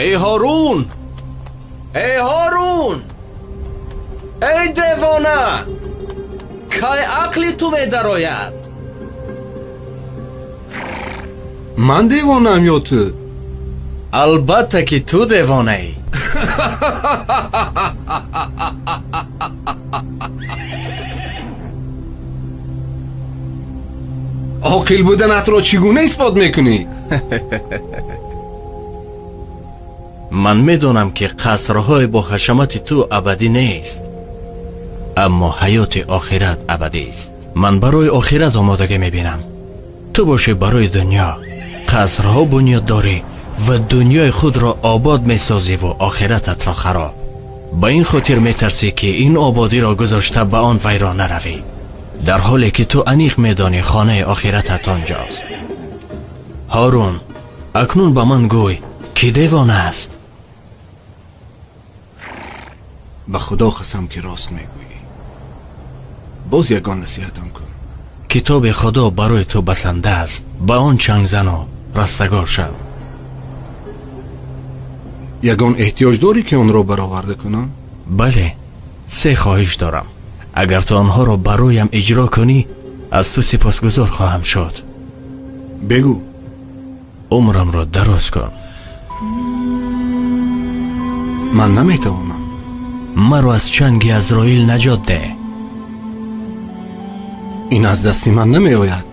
Эй Ҳорун! Эй Ҳорун! Эй девона! Кай ақли ту медарояд? Ман девонаам ё ту? Албатта ки ту девонаӣ. Оқил буданатро чӣ гуна исбот мекунӣ? Ман медонам ки қасрҳои бо ҳашамати ту абадӣ нест, аммо ҳаёти охират абадист. Ман барои охират омодагӣ мебинам, ту бошӣ барои дунё. Қасрҳо бунёд дорӣ ва дунёи худро обод месозиву охирататро хароб. Ба ин хотир метарсӣ ки ин ободиро гузошта ба он вайрон наравӣ, дар ҳоле ки ту аниқ медонӣ хонаи охиратат онҷост. Ҳорун, акнун ба ман гӯй, ки девона аст? Ба Худо қасам ки рост мегӯӣ. Боз ягон насиҳатам кун. Китоби Худо барои ту басанда аст, ба он чанг зану растагор шав. Ягон эҳтиёҷ дорӣ ки онро бароварда кунам? Бале, се хоҳиш дорам. Агар ту онҳоро бароям иҷро кунӣ, аз ту сипосгузор хоҳам шуд. Бигӯ. Умрамро дароз кун. Ман наметавонам. Маро аз чанги Азроил наҷот деҳ. Ин аз дасти ман намеояд.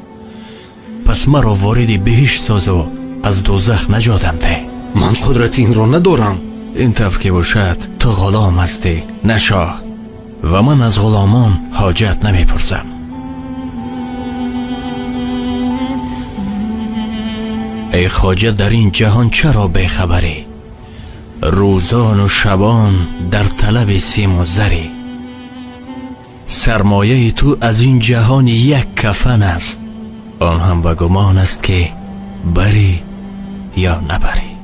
Пас маро вориди биҳишт созу аз дӯзах наҷотам деҳ. Ман қудрати инро надорам. Ин тавр ки бошад, ту ғулом ҳастӣ, на шоҳ, ва ман аз ғуломон ҳоҷат намепурсам. Эй хоҷа, дар ин ҷаҳон чаро бехабарӣ? Рӯзону шабон дар талаби симу зарӣ. Сармояи ту аз ин ҷаҳон як кафан аст, он ҳам ба гумон аст ки барӣ ё набарӣ.